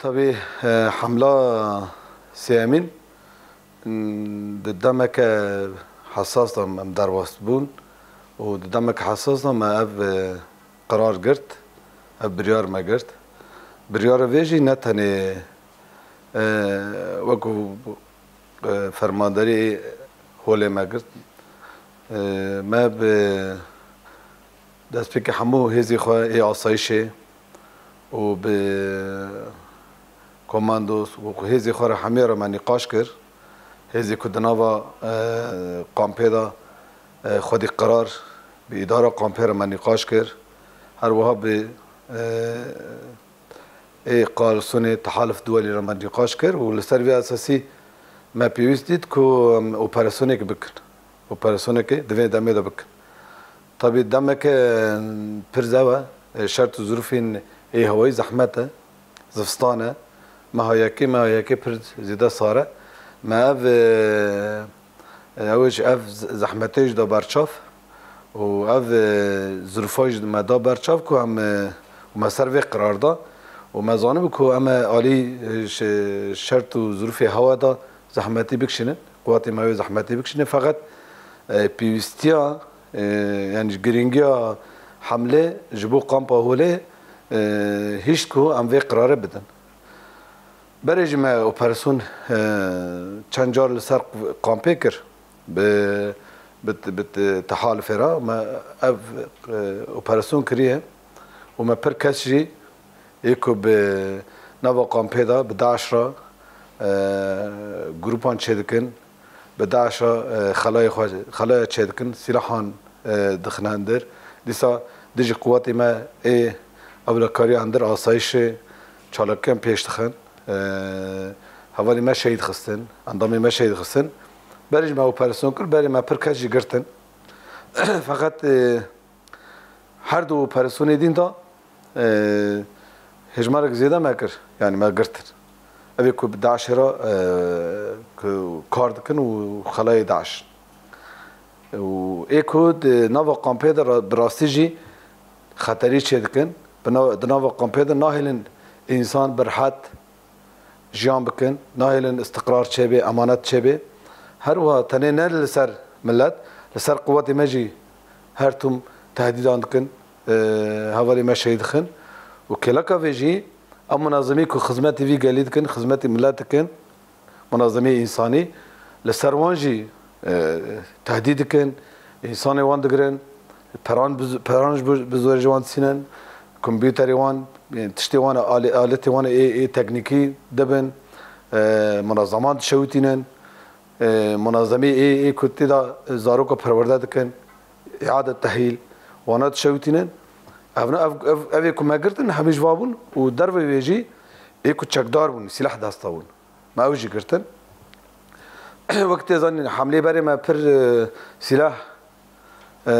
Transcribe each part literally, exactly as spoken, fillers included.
Tabî, e, hemla sêyemîn, m, di demeke hesas de em derbas bûn û di demeke hesas de me ev, e, qerar girt, ev biryar me girt. Biryara vê jî ne tenê, e, wekû, e, fermanderî holê me girt. E, me bi destpêkê hemû hêzê xwe ê asayişê û bi komandos û hêzê xwe re hemî re me nîqaş kir. Hêzê ku di nava, e, kampê de, e, xwedî qerar bi îdara kampê re me nîqaş kir. Her wiha bi, e, ê koalîsyonê Tehalif Duwelî re me nîqaş kir û li ser vê esasî me pêwîst dît ku em operasyonekê bikin. Operasyonekê di vê demê de bikin. Tabî demeke pir zew e, e, şert û zirûfên ê hewayî zehmet e, zivstan e. Meha yekê, meha yekê pir zêde sar e. Me ev, e, e, ew ji ev z-, zehmetê jî da berçav û ev, e, zirûfa jî me da berçav ku em, e, û me ser vê qerar da û me zanibû ku em e alî, e, ş-, şert û zirûfê hewa da zehmetî bikişînin, quwetê me wê zehmetî bikişînin. Feqet, e, pêwîstiya, e, yanî girîngiya hemlê ji bo kampa Holê, e, hişt ku em vê qerarê bidin. Berê jî me operasyon, e, çend car li ser kampê kir. Bi, bi, bi tehalifê re me ev, e, operasyon kiriye û me pir kes jî ê ku bi nava kampê de bi DAIŞ re, e, grûpan çêdikin, bi DAIŞ re, e, xelayê xwe, xelaya çêdikin, sîlahan, e, dixine hundir. Dîsa dijî quwetê me ê ewlekariya hundir asayişê çalakiyan pêş dixin. E, hevalê me şehîd xistin, endamê me şehîd xistin. Berê jî me operasyon kir, berê me pir kes jî girtin. Feqet, e, her du operasyonê din de, e, hêjmarek zêde me kir, yanî me girtin. Ev ê ku bi DAIŞê re, e, ku kar dikin û xelayê DAIŞ. Û ê ku di nava kampê de ra-, bi rastî jî xeterî çêdikin, bi na-, di nava kampê de nahêlin însan bi rihet jiyan bikin, nahêlin istiqrar çêbê, emanet çêbê. Her wiha tenê ne li ser milet, li ser quwetê me jî her tim tehdîdan dikin, e, hevalê me şehîd dixin. Û kêleka vê jî, em munazemî ku xizmetê vî gelî dikin, xizmetê milet dikin, munazemî însanî, li ser wan jî, e, tehdîd dikin, însanê wan digirin, peran bi, peran ji bo, bi zorê ji wan disînin, kompûterê wan, e, tiştê wan, alê-, aletê wan ê, ê teknîkî dibin, e, munazeman dişewitînin, e, munazemî ê, ê ku tê de zaroka perwerde dikin, îade tehîl, wana dişewitînin. Ev ne, ev, ev, ev ê ku me girtin, hemî ji va bûn û dervê wê jî ê ku çekdar bûn, sîleh desta bûn. Me ew jî girtin. Wek tê zanîn, hemlê berê me pir, e, sîlah, e,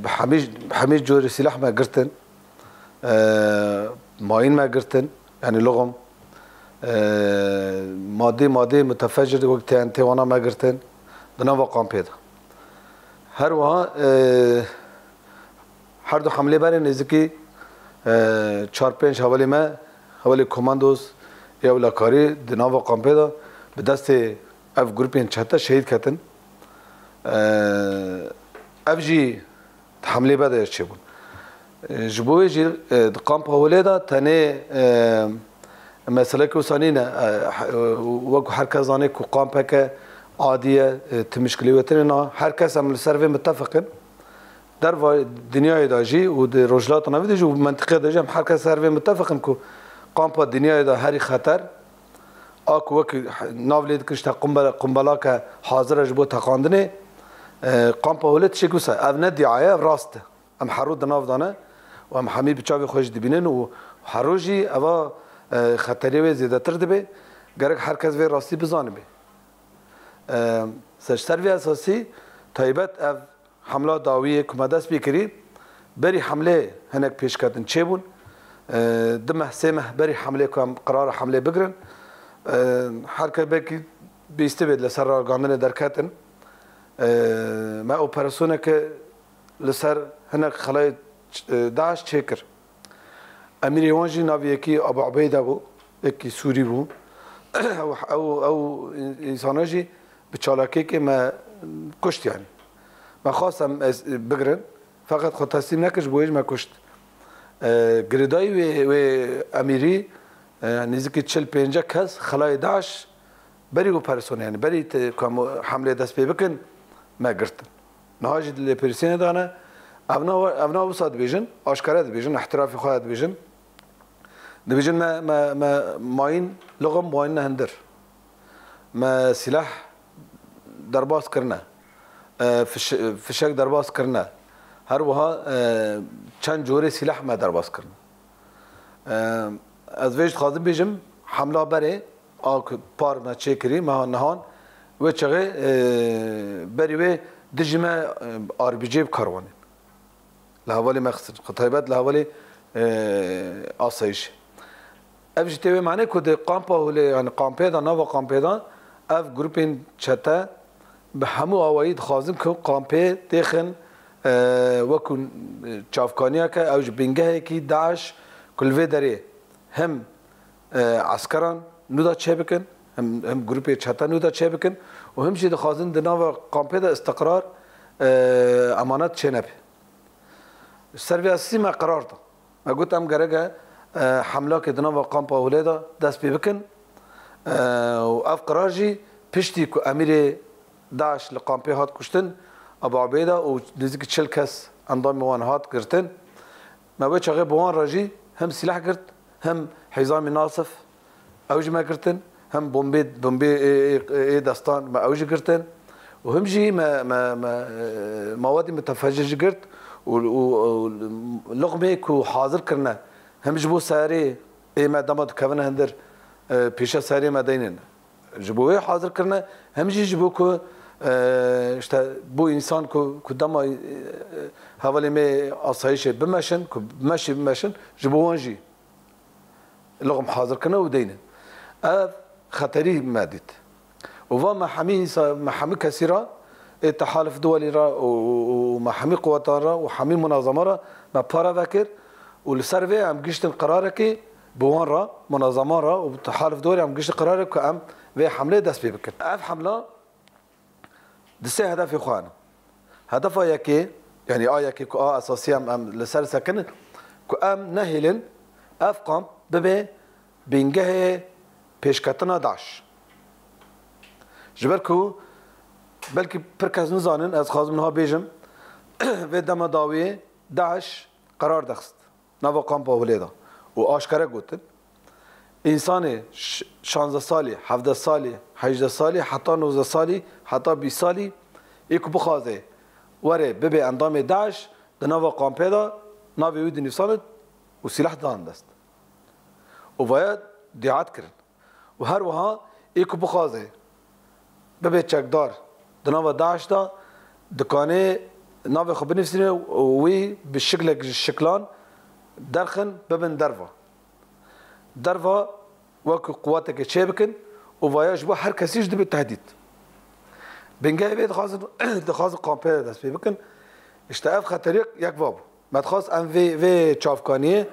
bi hemî, bi hemî cûrê sîlah me girtin. E, mayîn me girtin, yanî luxum. E, madê, madê mutefecir wek T N T wana me girtin. Di nava kampê de. Her wiha, e, her du hemlê berê nêzikî, e, çar pênc hevalê me, hevalê komandos ê ewlekarî di nava kampê de bi destê ev grûpên çete şehîd ketin. E, ev jî di hemlê be de çêbûn. E, ji bo wê jî, e, di kampa Holê de tenê, e, meseleke wisa nîne. E, he-, e, wekî her kes zane ku kampeke adî ye, e, ti mişkilê wê tune na. Her kes em li ser vê mitefiq in. Derva dinyayê de jî û di Rojhilata Navîn de jî û mentiqê de jî em her kes ser vê mitefiq in ku kampa dinyayê de herî xeter a ku wekî nav lê dikin işte qumbela-, qumbelake hazir e ji bo teqandinê, e, kampa Holê tiştek wisa. Ev ne dîaye, ev rast e. Em her roj di nav de ne û em hemî bi çavê xwe jî dibînin û her roj jî eva, e, xeterê wê zêdetir dibe. Gerek her kes vê rastî bizanibe. E, se-, ji ser vê esasî taybet ev hemla dawiyê ku me dest pê kirî, berî hemlê hinek pêşketin çêbûn. E, du meh, sê meh berî hemlê ku em qerara hemlê bigirin. E, her kes belkî bîstibê li ser ragandinê derketin. E, me operasyoneke li ser hinek xelayê, e, DAIŞ çêkir. Emîrê wan jî navê yekî Abu Ubeyde bû. Yekî Sûrî bû. Ew, ew, ew însana jî bi çalakiyekê me kuşt yani. Me xwest em ez bigirin. Feqet xwe teslîm nekir, ji bo wê jî me kuşt. E, girêdayî wê, wê emîrî, e, nêzîkî çil pêncî kes xelayê DAIŞ berî wî personê, yani berî te, ku em hemlê dest pê bikin, me girtin. Niha jî di lêpirsînê de ne. Evna, evna wisa dibêjin, aşkere dibêjin, îhtirafê xwe dibêjin. Dibêjin me, me, me mayîn lixim mayînine hundir. Me sîleh derbas kirine. E, fiş-, fişek derbas kirine. Her wiha, e, çend corê sîleh me derbas kirine. E, ez vê jî dixwazim bêjim, hemla berê, a ku par me çêkirî, me nihan, wê çaxê, e, berî wê dijî me, e, R P G bi kar wanîn. Li hevalê me xistin. Xwe taybet li hevalê, e, asayîşê. Ev jî tê wê manê ku di kampa Holê, yani kampê de, nava kampê de, ev grûpên çete bi hemû awayî dixwazin ku kampê têxin, e, wekû, e, çavkaniyeke, ew ji bingehekî DAIŞ ku li vê derê him, e, eskeran nû de çêbikin, him, him grûpê çete nû de çêbikin û him jî dixwazin di nava kampê de istiqrar, e, emanet çênebe. Ji ser vê esasî me qerar da. Me got, em gerek e, e, hemlakê di nava kampa Holê de dest pê bikin. E, û ev qerar jî piştî ku emîrê DAIŞ li kampê hat kuştin, Abu Ubeyda, û nêzîkî çil kes endamê wan hat girtin. Me wê çaxê bi wan re jî him sîleh girt, him hîzamî Nasif, ew jî me girtin. Him bombê, bombê ê, ê, ê destan me ew jî girtin. Û him jî me, me, me, e, mawedî mutefecir jî girt û, û, û luqmê ku hazir kirine, him ji bo serê ê me dema dikevine hundir, e, pêşe serê me deynin. Ji bo wê hazir kirine, him jî ji bo ku, e, işte, bo însan ku, ku dema, e, hevalê me asayîşê bimeşin, ku meşî bimeşin, ji bo wan jî lixim hazir kirine û deynin. Ev xeterî me dît. Û va me hemî însa-, me hemî kesî re, ê Tehalif Duwelî re û, û, û me hemî quwetan re û hemî munazama re me para vekir û li ser vê em giştin qerarekê bi wan re, munazaman re û bi Tehalif Duwelî em giştin qerarek ku em vê hemlê dest pê bikin. Ev hemla di sê hedefê xwe hene. Hedefa yekê, yanî a yekê ku a esasî em, em li ser sekinin, ku em nehêlin ev kamp bibe bingehê pêşketina DAIŞ. Ji ber ku belkî pir kes nizanin, ez dixwazim niha bêjim, vê dema dawiyê DAIŞ qerar dexist nava kampa Holê de û aşkere gotin, însanê ş-, şazdeh salî, hevdeh salî, hejdeh salî, heta nozdeh salî, heta bîst salî, ê ku bixwaze were bibe endamê DAIŞ, di nava kampê de navê wî dinivîsanit û sîleh dan dest. Û vaya dîat kirin. Û her wiha ê ku bixwaze bibe çekdar di nava DAIŞ de, dikanê navê xwe binivîsîne û wî bi şiklek ji şiklan derxin bibin derva. Derva wekî quweteke çêbikin û vaya ji bo her kesî jî dibe tehdît. Bingehê vê dixwazin, dixwazin kampê dest pê bikin. Îşte ev xeteriyek yek va bû. Me dixwast em vê, vê çavkaniyê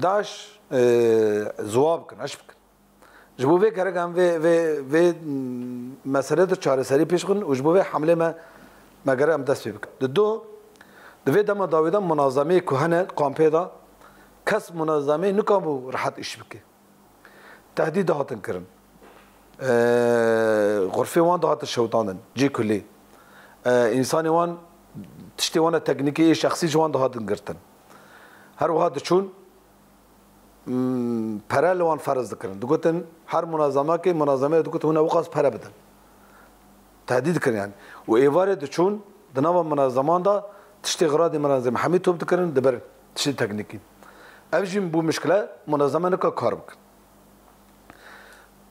DAIŞ, e, ziwa bikin, eş bikin. Ji bo vê gerek em vê, vê, vê, m, meselê de çareserî pêş bixin û ji bo vê hemlê me, me gerek em dest pê bikin. Di do, di vê dema dawî de munazemeyê ku hene kampê de, kes munazemeyê nikabû rehet îş bike. Tehdîd dihatin kirin. E, xurfê wan dihatin şewitandin, cî kulî. E, însanê wan, tiştê wan a teknîkî ê şexsî ji wan dihatin girtin. Her wiha diçûn, m, pere li wan ferz dikirin. Digotin, her munazemekê, munazemeyê digot, hûn ê wiqas pere bidin. Tehdîd dikirin yani. Û êvarê diçûn, di nava munazeman de tiştê xiradê munazeme hemî top dikirin, dibirin. Tiştê teknîkî. Ev jî bû mişkile, munazeme nika kar bikin.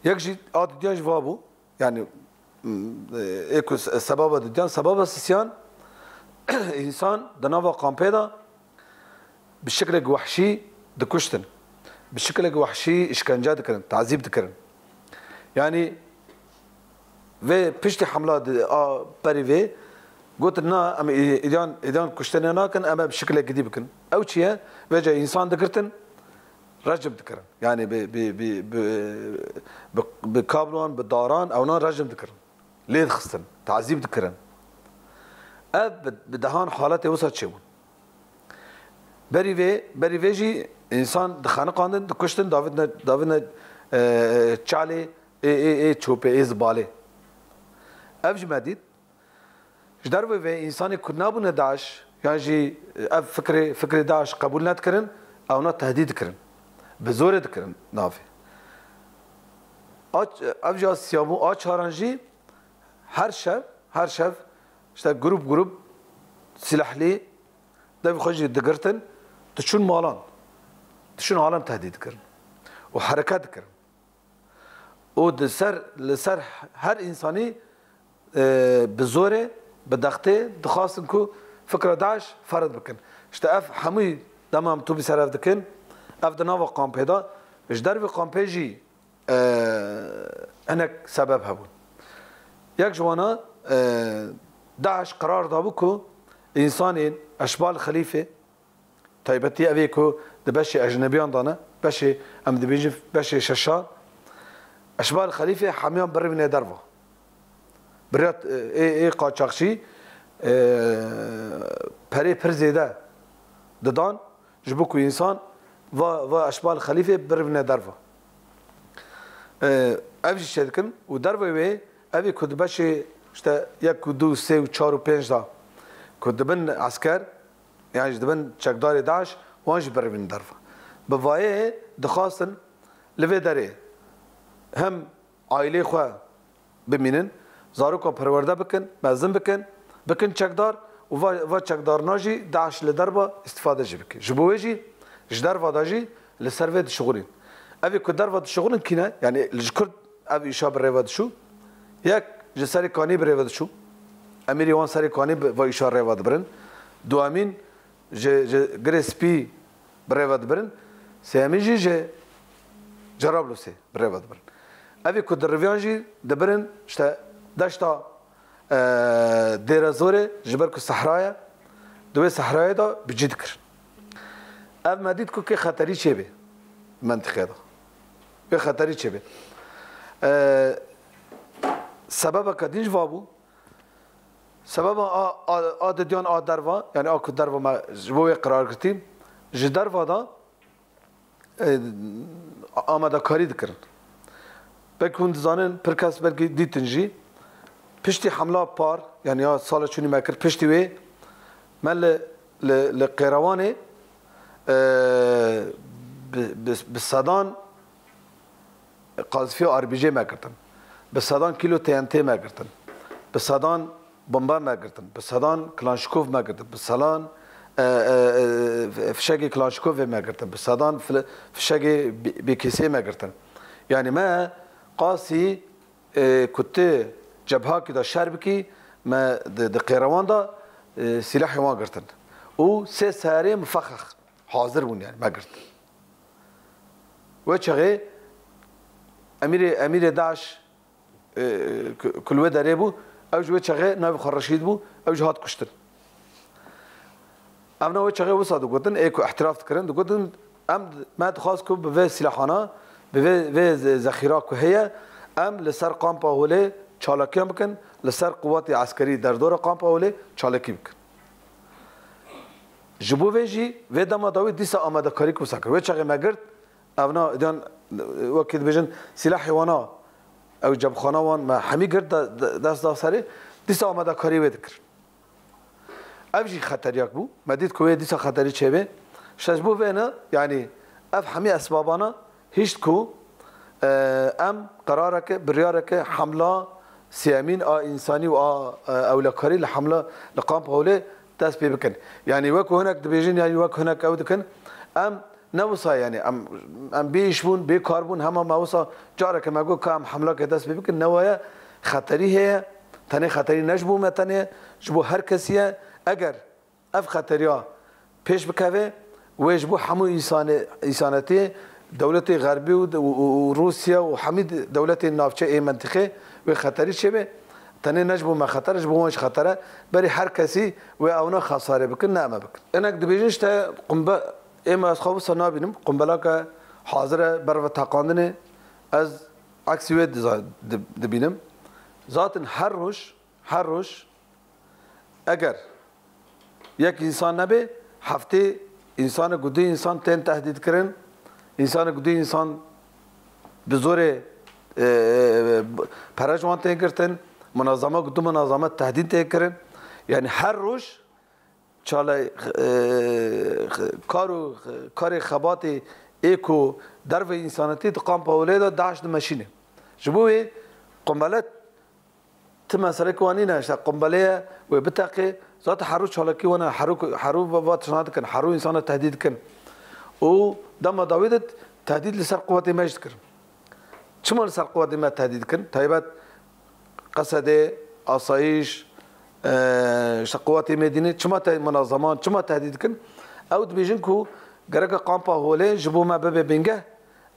Yek jî a didiyan jî va bû. Yani, m, ê ku se-, sebaba didiyan, sebaba sisiyan, însan di nava kampê de bi şiklek wehşî dikuştin. Bi şiklek wehşî îşkence dikirin, tazîb dikirin. Yani, vê piştî hemla di, a berî vê, gotin, na, em î-, îdiyan, îdiyan kuştinê nakin, em ê bi şiklek gidî bikin. Ew çi ye? Vêca însan digirtin, Rejim dikirin. Yani bi, bi, bi, bi, bi, bi kabloan, bi daran, ewna rejim dikirin. Lê dixistin, tazîb dikirin. Ev bi, bi dehan haletê wisa çêbûn. Berî vê, berî vê jî însan dixeniqandin, dikuştin, davitne, davitne, e, çalê, ê, ê, ê çopê, ê zibalê. Ev jî me dît. Ji dervê vê însanê ku nabûne DAIŞ, yan jî ev fikrê, fikrê DAIŞ qebûl nedikirin, ewna tehdîd dikirin. Bi zorê dikirin navê. A, ev jî a siyabû, a çaran jî her şev, her şev işte grup grup silahlî devî xwe jî digirtin, diçûn malan. Diçûn alem tehdîd dikirin. Û hereket dikirin. Û di ser, li ser her însanî, e, bi zorê, bi dextê dixwastin ku fikra DAIŞ ferd bikin. İşte ev hemû dema em tu bi ser ev dikin, ev di nava kampê de, ji dervê kampê jî, e, hinek sebeb hebûn. Yek ji wana, e, DAIŞ qerar dabû ku însanên eşbal xelîfê, taybetî ev ê ku di beşê ecnebiyan de ne, beşê, em dibêjin beşê şeşan, eşbal xelîfê hemiyan birivîne derva. Birêt, ê, ê qaçaxçî, e, perê pir zêde didan, ji bo ku însan va, va eşbal xelîfê birivîne derva. E, ev jî çêdikin û dervê wê, ev ê ku di beşê, işte, yek û du, sê û çar û pênc de ku dibin esker, yani ji dibin çekdarê DAIŞ, wan jî birivîn derve. Bi vayê dixwastin li vê derê hem aîlê xwe bimînin, zaroka perwerde bikin, mezin bikin, bikin çekdar û va, va çekdarina jî DAIŞ li derva îstîfade jî bike. Ji bo wê jî, ji derva de jî li ser vê dişixulîn. Ev ê ku derva dişixulin kî ne? Yani ji Kurd ev îşa bi rêve diçû. Yek ji Serê Kanî bi rêve diçû. Emîrê wan Serê Kanî bi, va îşa rêve dibirin. Duemîn ji, ji Girê Spî bi rêve dibirin. Sêyemîn jî ji Cerablûsê bi rêve dibirin. Ev ê ku diriviyan jî dibirin işte deşta, e, Dêrezorê, ji ber ku sehra ye, di wê sehrayê de bi cî dikirin. Ev me dît ku kê xeterî çêbê mentiqê de. Wê xeterî çêbê. E, sebebeke din ji va bû. Sebeba a, a, a didiyan a derva, yani a ku derva me ji bo wê qerar girtî, ji derva de, e, amadekarî dikirin. Belkî hûn dizanin, pir kes belkî dîtin jî. Piştî hemla par, yani ya sala çûnî me kir, piştî wê me li, li, li Qêrewanê, e, bi, bi, bi sedan qazifî û R P G me girtin. Bi sedan kîlo T N T me girtin. Bi sedan bombe me girtin. Bi sedan Klaşnkov me girtin. Bi sedan, e, e, e, fişegê Klaşnkovê me girtin. Bi sedan file-, fişegê B-, B K S me girtin. Yani me qasî, e, ku tu cebhakî de şer bikî, me di, di Qêrewan de, e, sîlehê wan girtin. Û sê seyarê mifexex hazir bûn yani me girt. Wê çaxê emîrê, emîrê DAIŞ, e, ku, ku li wê derê bû, ew ji wê çaxê navê xwe Reşîd bû, ew jî hat kuştin. Evna wê çaxê wisa digotin, ê ku îtiraf dikirin, digotin, em, me dixwast ku bi vê silahana, bi vê, vê ze-, zexîra ku heye, em li ser kampa holê çalakiyan bikin, li ser quwetê eskerî derdora kampa holê çalakî bikin. Ji bo vê jî vê dema dawî dîsa amadekarî wisa kir. Wê çaxê me girt, evna, diyan, wekî dibêjin, sîlahê wana, ew cebxana wan me hemî girt, de, de, dest da serê, dîsa amadekarî wê dikir. Ev jî xeteriyak bû. Me dît ku wê dîsa xeterî çêbê. Şeş bo vê ne, yanî ev hemî esbabana hişt ku, e, em qerareke, biryareke hemla siyemîn a însanî û a, e, ewlekarî li hemla li Kamp Hewlê dest pê bikin. Yanî wek hinek dibêjin, yanî wek hinek ew dikin, em ne wisa, yanî em, em bê îş bûn, bê kar bûn, hema me wisa careke me got ka em hemlakê dest pê bikin, ne waye, xeterî heye, tenê xeterî ne ji bo me tenê, ji bo her kesî ye. Eger ev xeteriya pêş bikeve, wê ji bo hemû însanê-, însanetiyê, dewletê Xerbî û, û, û, û Rûsya û hemî de-, dewletên navçe ê mentiqê wê xeterî çêbe. Tenê ne ji bo me xeter e, ji bo wan jî xeter e. Berî her kesî wê ewna xesarê bikin, ne em ê bikin. Hinek dibêjin işte qumbe-, ê me ez xwe wisa nabînim, qumbelake hazir e ber ve teqandinê. Ez eksî wê diza-, di-, dibînim. Zaten her roj, her roj eger yek însan nebe, heftê însanê ku du însan tên tehdîd kirin, însanê ku du însan bi zorê, e, e, pere ji wan tên girtin, munazama ku du munazama tehdîd tê kirin. Yani her roj çale, e, kar û karê xebatê ê ku derve însanetî di kampa holê de DAIŞ dimeşîne. Ji bo wê qumbele ti meselek wan nîne, işte qumbeleye wê biteqê, zaten herû çalakî wana, herû, herû va, va tiştana dikin, herû însana tehdîd dikin. Û dema dawî de tehdîd li ser quwetê me jî dikin. Çima li ser quwetê me tehdîd dikin? Taybet Qesedê, asayîş, e, işte quwetê me dîne, çima te, munazeman, çima tehdîd dikin? Ew dibêjin ku gereke kampa holê ji bo me bibe bingeh,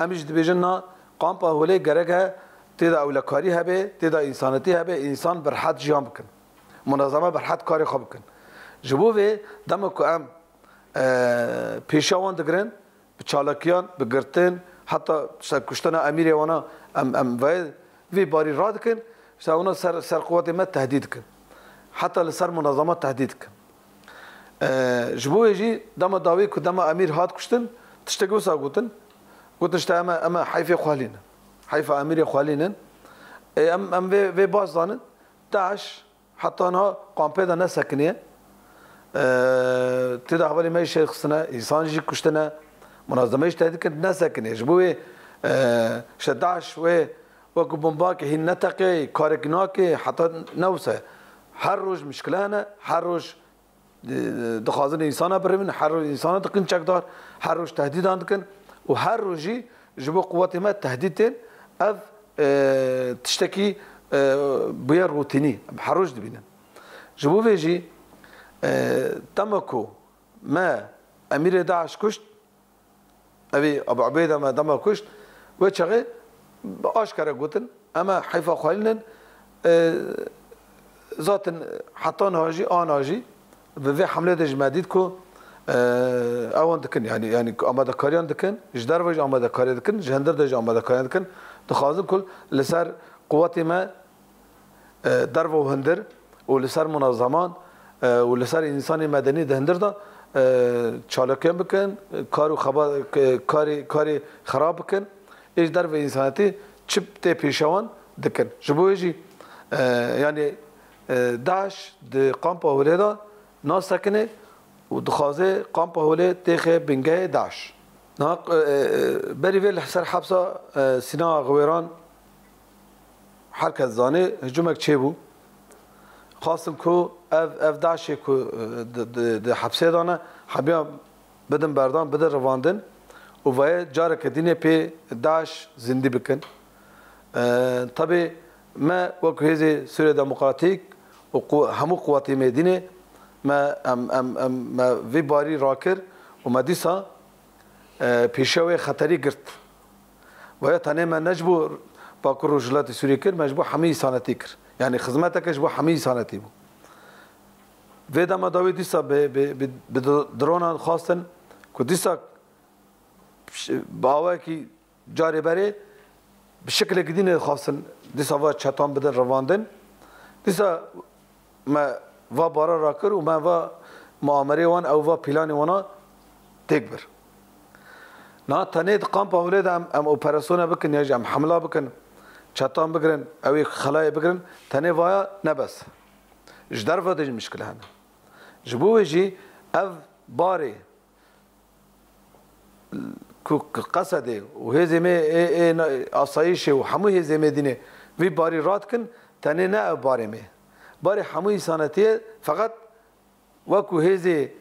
Em jî dibêjin na kampa holê gerek e tê de ewlekarî hebe, tê de însanetî hebe, însan bi rehet jiyan bikin. Munazeme bi rehet karê xwe bikin. Ji bo vê dema ku em, e, pêşiya wan digirin, bi çalakiyan, bi girtin, heta işte kuştina emîrê wana em, em vê, vê barî radikin, işte wana ser, ser quwetê me tehdîd dikin. Heta li ser munazema tehdîd dikin. E, ji bo wê jî dema dawî ku dema emîr hat kuştin, tiştek wisa gotin. Gotin işte em, em heyfê xwelî ne. Heyfa emîrê xwelî ne. E, em, em vê, vê baş zanin. DAIŞ heta niha kampê de nesekiniye. E, tê de hevalê me jî şehîd xistine, însan jî kuştine. Munazeme jî tehdîd kirin, nesekiniye. Ji bo wê, e, işte DAIŞ wê wekî bombakê hîn neteqê, karek nake, heta ne wisa. Her roj mişkile hene, her roj e, dixwazin însana birevin, her roj însana dikin çekdar, her roj tehdîdan dikin û her roj jî ji bo quwetê me tehdîd tên. Ev, e, tiştekî, e, bûye rûtînî, em her roj dibînin. Ji bo vê jî, e, dema ku me emîrê DAIŞ kuşt, Evî Abu Ubeyde me dema kuşt, wê çaxê aşkere gotin, em e heyfa xwelî ne, e, zaten heta niha jî, ana jî, bi vê hemlê de jî me dît ku, e, ewan dikin, yani, yani ku amadekariyan dikin, ji derve jî amadekariya dikin, ji hindir de jî amadekariya dikin, dixwazin ku li ser quwetê me e, derve û hundir û li ser munazeman, e, û li ser însanê medenî di hindir de, e, çalakiyan bikin, kar û xeba-, k-, karê, karê xerab bikin. Ê ji derve însanetî çi tê pêşiya wan dikin. Ji bo wê jî, e, yanî, e, DAIŞ di kampa holê de nasekine û dixwaze kampa holê têxe bingehê DAIŞ. Niha, e, e, berî vê li ser hepsa, e, Sîna Xiwêran her kes zanê hicûmek çêbû. Xwestin ku ev, ev DAIŞê ku, e, di, di, di hepsê de ne, hemiya bidin berdan, bidin revandin û veye careke dînê pê DAIŞ zindî bikin. E, tabî me wekî Hêzê Sûriya Demokratîk û qu-, hemû quwetê me dînê me, em, em, em, me vî barî rakir û me dîsa e, pêşiya wê xeterî girt. Vaya tenê me ne ji bo Bakur Rojhilatê Sûriyê kir, me ji bo hemî însanetî kir. Yanî xizmeteke ji bo hemî însanetî bû. Vê dema dawî dîsa bi, bi, bi, bi dronan xwestin ku dîsa bi awayekî carê berê bi şiklekî dînê xwestin dîsa va çetan bidin revandin. Dîsa me va bara rakir û me va muamerê wan, ew va pîlanê wana têk bir. Niha tenê di kampa holê de em, em operasyona bikin ya jî em hemla bikin, çetan bigirin, ew ê xelayê bigirin, tenê vaya ne bes. Ji derve de jî mişkile hene. Ji bo wê jî ev barê ku Qesedê û hêzê me ê, ê na-, asayîşê û hemû hêzê me dînê vî barî radikin, tenê ne ev barê me. Barê hemû însanetiyê feqet wekû hêzê,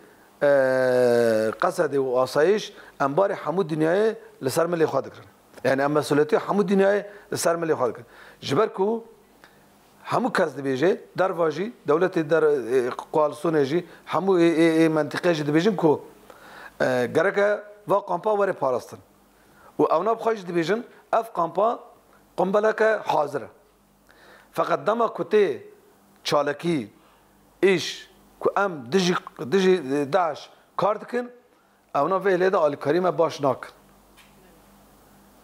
e, Qesedê û asayîş em barê hemû dinyayê li ser milê xwe digirin. Yani em mesuliyetiya hemû dinyayê li ser milê xwe digirin. Ji ber ku Hemû kes dibêje, derva jî, dewletê der-, e, koalisyonê jî, hemû ê, ê, ê mentiqê jî dibêjin ku, e, gereke va kampa were parastin. Û ewna bi xwe jî dibêjin, ev kampa qumbeleke hazir e. Feqet dema ku tê çalakî, îş, ku em dijî, dijî, e, DAIŞ kar dikin, Ewna vê hilê de alîkarî me baş nakin.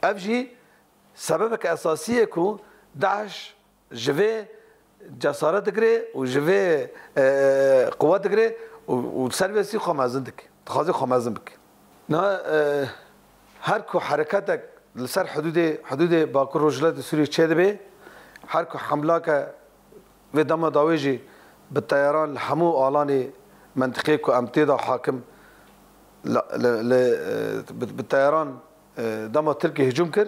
Ev jî sebebeke esasî ye ku DAIŞ ji vê cesaret digire û ji vê, e, quwet digire û, û ser vê sî xwe mezin dike. Dixwaze xwe mezin bike. Na, e, her ku hereketek li ser hidûdê, hidûdê Bakur Rojhilatê Sûriyê çêdibe, her ku hemlake vê dema dawê jî bi teyaran li hemû alanê mentiqê ku em tê de hakim li, li, li, e, bi, bi teyaran, e, dema Tirkiyê hicûm kir,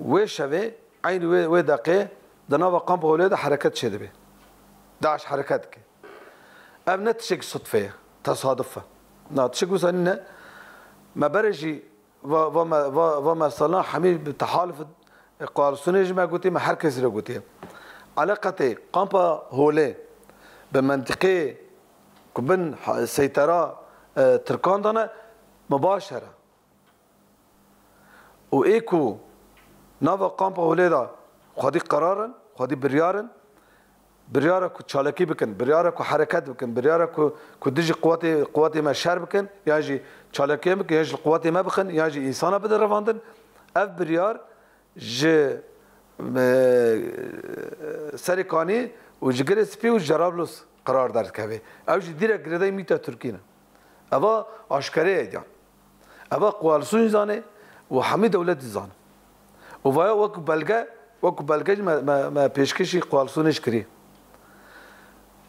wê şevê, eynî wê, wê deqê di nava kampa Holê de hereket çêdibe. DAIŞ hereket dike. Ev ne tiştekî sudfe ye, tesaduf e. Na tiştek wisa nîne. Me berê jî va, va, me, va, va mesela hemî bi tehaluf, e, koalîsyonê jî me gotiye, me her kesî re gotiye. Eleqetê kampa Holê bi mentiqê ku bin ha-, seytera, e, Tirkan de ne, mibaşer e. Û ê ku nava kampa Holê de xwedî qerar in, xwedî biryar in, biryara ku çalakî bikin, biryara ku hereket bikin, biryara ku, ku dijî quwetê, quwetê me şer bikin, yan jî çalakiyan bikin, yan jî li quwetê me bixin, yan jî însana bidin revandin. Ev biryar ji, e, Serê Kanî û ji Girê Spî û Cerablos qerar derdikeve. Ew jî direk girêdayî mîta Tirkî ne. Eva aşkere ye diyan. Eva koalîsyon zane û hemî dewlet zane. Û vaya wekî belge, wekî belge jî me, me, me pêşkêşî koalîsyonê jî kirî.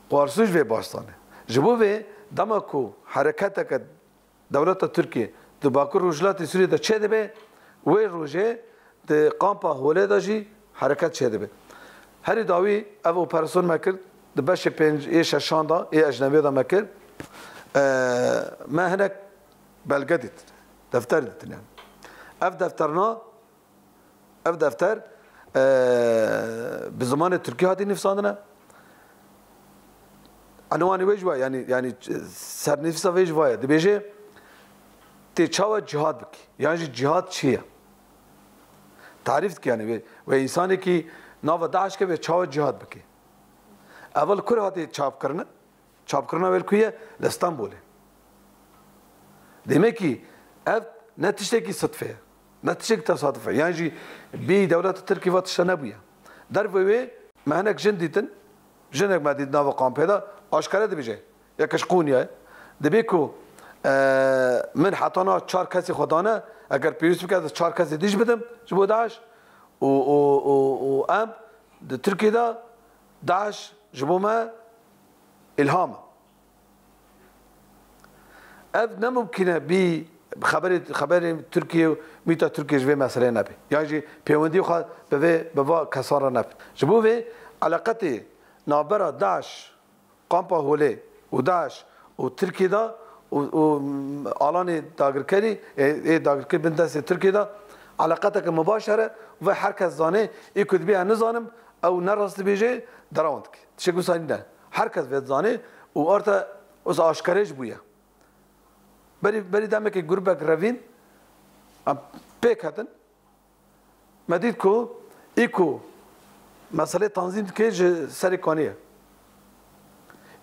Koalîsyon jî vê baş zane. Ji bo vê dema ku hereketeke dewleta Tirkiyê di Bakur Rojhilatê Sûriyê de çêdibe, wê rojê di kampa Holê de jî hereket çêdibe. Herî dawî ev operasyon me kir, di beşê pênc ê şeşan de, ê ecnebiyê de me kir. Eee, me hinek belge dîtin, defter dîtin yani. Ev defterna, ev defter, eee, bi zimanê tirkî hatî nivîsandine. Enwanê wê jî wa, yani, yani sernivîsa vê jî wa ye. Dibêje, tê çawa cihad bikî? Yan jî cihad çi ye? Tarîf dike yani wê, wê însanekî nava DAIŞ ke wê çawa cihad bike? Ev li kur hate çapkirine? Çapkirina wê li ku ye? Li Stenbolê. Demekî ev ne tiştekî sidfe ye. Ne tiştekî tesaduf e. Yan jî bî dewleta Tirkî va tişta nebûye. Dervê wê me hinek jin dîtin, jinek me dît nava kampê de, aşkere dibêje. Yeke ji Qûnyayê. Dibê ku, e, min heta niha çar kesê xwe dane, eger pêwîst bike ez çar kesê dî jî bidim ji bo DAIŞ û, û, û, û em di Tirkiyê de DAIŞ ji bo me îlham e. Ev ne mumkîn e bî xeberê, xeberê Tirkiye û mîta Tirkiye ji vê meseleyê nebe. Yan jî pêwendî xwe bi vê, bi va kesan re nebe. Ji bo vê eleqetê navbera DAIŞ, kampa Holê û DAIŞ û Tirkiye de û, û alanê dagirkerî, ê, ê dagirkir bin destê Tirkiye de eleqeteke mibaşer e û vê her kes zanê, ê ku dibê ez nizanim, ew ne rast dibêje, derewan dike. Tiştek wisa nîne. Her kes vê dizanê û arte wisa aşkere jî bûye. Berî, berî demekê grûbek revîn, em pêk hatin. Me dît ku î ku meselê tanzîm dike ji Serê Kanî ye.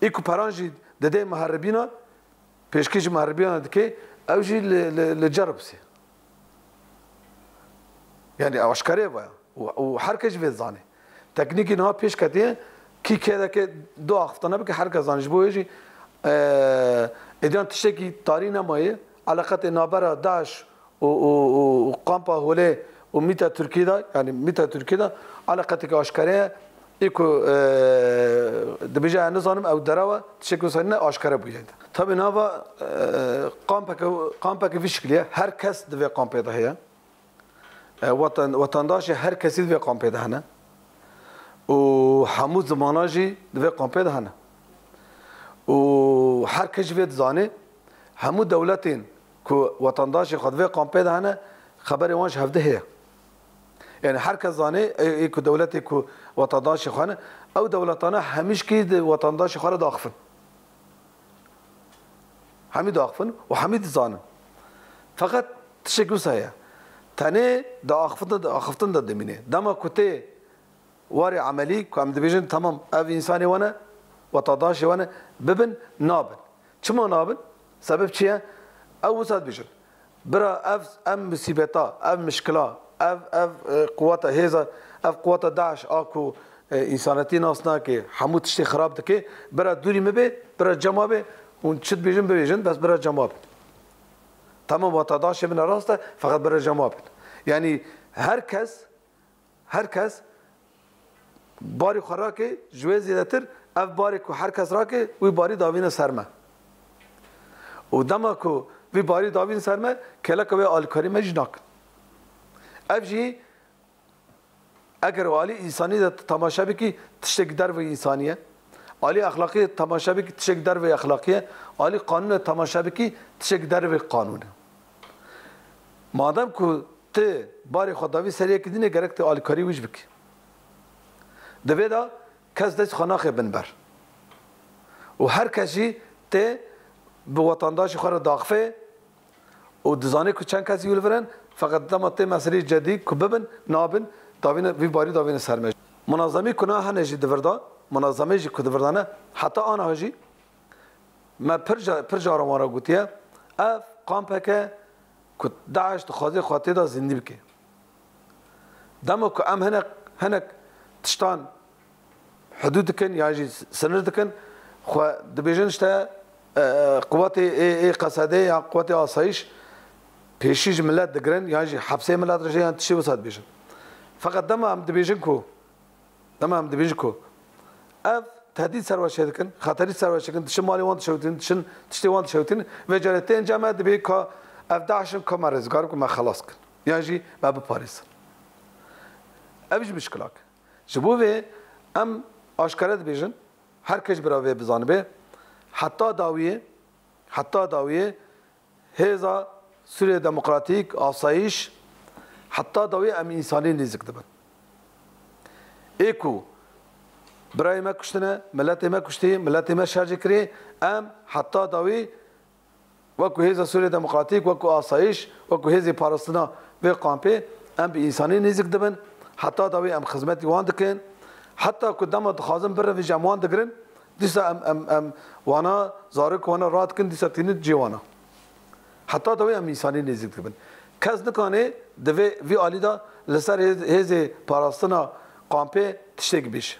Î ku peran jî dide muheribîna, pêşkêşî muheribîna dike, ew jî li, li, li Cerablusê. Yani aşkere ye vaya. Û, û her kes jî vê dizane. Teknîkî niha pêş ketiye, kî kê dike du axiftina bike, her kes zane. Ji bo wê jî, e, êdiyan tiştekî tarî nemaye. Eleqetê navbera DAIŞ û, û, û, û kampa Holê û mîta Tirkî de, yani mîta Tirkî de eleqeteke aşkere ye. Ê ku, e, dibêje ez nizanim, ew derew e, tiştekî wisa nîne, aşkere bûye. Tabi nava, e, kampeke, kampeke vî şikilî ye. Her kes di vê kampê de heye. E, watan-, wetandaşê her kesî di vê kampê de hene. Û hemû zimana jî di vê kampê de hene. Û her kes jî vê dizanê, hemû dewletên ku wetandaşê xwe di vê kampê de hene, xeberê wan ji hevdê heye. Yani her kes zanê, ê, ê ku dewletê ku wetandaşê xwe hene, ew dewletane hemîşkî di wetandaşê xwe re daxifin. Hemî diaxifin û hemî dizanin. Feqet tiştek wisa ye. Tenê di axiftin, di axiftin de dimîne. Dema ku tê warê emelî, ku em dibêjin, temam, ev însanê we ne, wetandaşê we ne, bibin, nabin. Çima nabin? Sebeb çi ye? Ew wisa dibêjin. Bira ev, ev musîbeta, ev mişkila, ev, ev, e, quweta hêza, ev quweta DAIŞ a ku, e, însanetî nas nake, hemû tiştê xirab dike, bira dûrî min bê, bira cema bê, hûn çi dibêjin bibêjin, bes bira cema bin. Tamam, wata DAIŞê min rast e, feqet bira cema bin. Yanî her kes, her kes barî xwe rake, ji wê zêdetir ev barê ku her kes rake, wî barî davîne ser me. Û dema ku vî barî davîn ser me, kêleka wê alîkarî me jî nakin. Ev jî, eger alî însanî de temaşe bikî, tiştek dervê însanî ye. Alî exlaqî de temaşe bikî, tiştek dervê exlaqî ye. Alî qanûn de temaşe bikî, tiştek dervê qanûn e. Madem ku tu barê xwe davî ser yekî dînê, gerek tu alîkarî wî jî bikî. Di vê de kes dest xwe naxe bin ber. Û her kes jî tê bi wetandaşê xwe re daxifê û dizanê ku çend kesî wî li vir in, feqet dema tê meseleyê cedî ku bibin, nabin, davîne, vî barî davîne ser me. Munazemî ku na hene jî divirda, munazemê jî ku divirdane, heta aniha jî me pir ca-, pir caran wan re gotiye, ev kampeke ku DAIŞ dixwaze xwe tê de zindî bike. Dema ku em hinek, hinek tiştan hidûd dikin yan jî sinir dikin, xwe dibêjin işte, e, quwetê ê, ê Qesedê ya quwetê asayîş pêşî ji milet digirin yan jî hepsê milet re jê yan tiştê wisa dibêjin. Feqet dema em dibêjin ku, dema em dibêjin ku ev tehdîd ser we çêdikin, xeterî ser we çêdikin, diçin malê wan dişewtin, diçin tiştê wan dişewtin, vê carê tên cem me dibê ka ev DAIŞ in, ka me rizgar ku me xelas kin. Yan jî me biparêzin. Ev jî mişkilak. Ji bo vê em aşkere dibêjin, her kes bira vê bizanibe, heta dawiyê, heta dawiyê hêza Sûriyê Demokratîk, asayîş, heta dawiyê em însanî nêzik dibin. Ê ku birayê me kuştine, miletê me kuştî, miletê me şercî kirî, em heta dawî wekî Hêza Sûriyê Demokratîk, wekî asayîş, wekî hêzê parastina vê kampê, em bi însanî nêzik dibin. Heta dawî em xizmetî wan dikin. Heta ku dema dixwazin birin vê jî em wan digirin, dîsa em, em, em wana, zarok wana radikin, dîsa tînin cê wana. Heta dawî em însanî nêzik dibin. Kes nikane di vê, vî alî de li ser hêz-, hêzê parastina kampê tiştek bêje.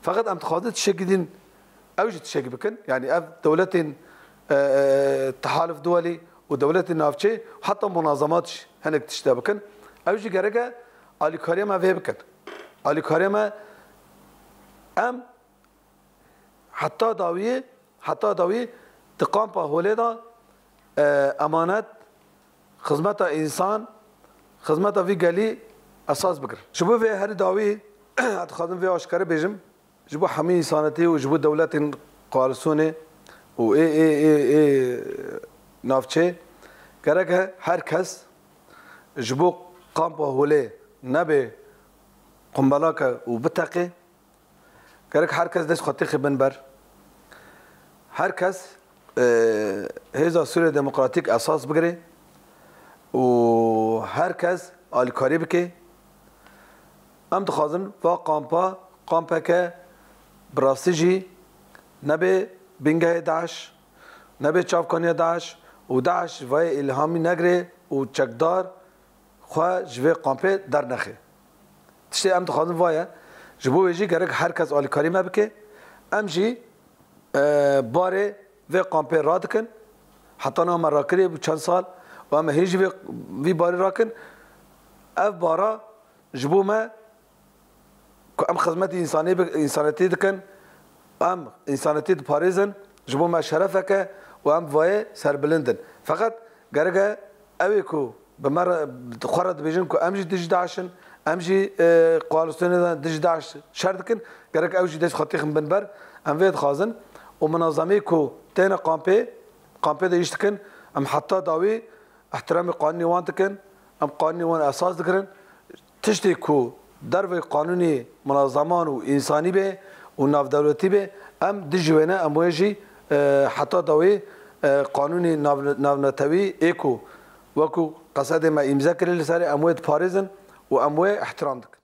Feqet em dixwazin tiştekî din ew jî tiştek bikin. Yanî ev dewletên, e, e, tehalif duwelî û dewletên navçê, heta munazemat jî hinek tişte bikin. Ew jî gerek e alîkariya me vê bikin. Alîkariya me, em heta dawiyê, heta dawî di kampa holê de, e, emanet, xizmeta însan, xizmeta vî gelî esas bigirin. Ji bo vê herî dawî, ez dixwazim vê aşkere bêjim, ji bo hemî însanetî û ji bo dewletên koalîsyonê û ê, ê, ê, ê navçê, gerek e her kes ji bo kampa holê nebe qumbelake û biteqe. Gerek her kes dest xwe têxe bin ber. Her kes, e, Hêza Sûriyê Demokratîk esas bigire û her kes alîkarî bike. Em dixwazin va kampa, kampeke bi rastî jî nebe bingehê DAIŞ, nebe çavkaniya DAIŞ û DAIŞ ji vayê îlhamî negire û çekdar xwe ji vê kampê dernexe. Tiştê em dixwazin va ye. Ji bo wê jî gerek her kes alîkarî me bike. Em jî, e, barê vê kampê radikin. Heta niha me rakirî bû çend sal û em ê hê jî vê, vî barî rakin. Ev bara ji bo me ku em xizmetî însanê bi-, însanetî dikin, em însanetî diparêzin, ji bo me şerefek e û em vayê serbilind in. Feqet gerek e ew ê ku bi me re, xwe re dibêjin ku em jî dijî DAIŞ in, em jî, e, koalîsyonê de dijî DAIŞ şer dikin, gerek ew jî dest xwe têxin bin ber. Em vê dixwazin û minazemê ku têne kampê, kampê de îş dikin, em heta dawî ihtiramê qanûnê wan dikin, em qanûnê wan esas digirin. Tiştê ku dervê qanûnê munazeman û însanî be û navdewletî be, em dijî wê ne, em wê jî, e, heta dawî, e, qanûnê nav-, navnetewî ê ku wekû Qesedê me îmze kirî li serê, em wê diparêzin û em wê ihtiram dikin.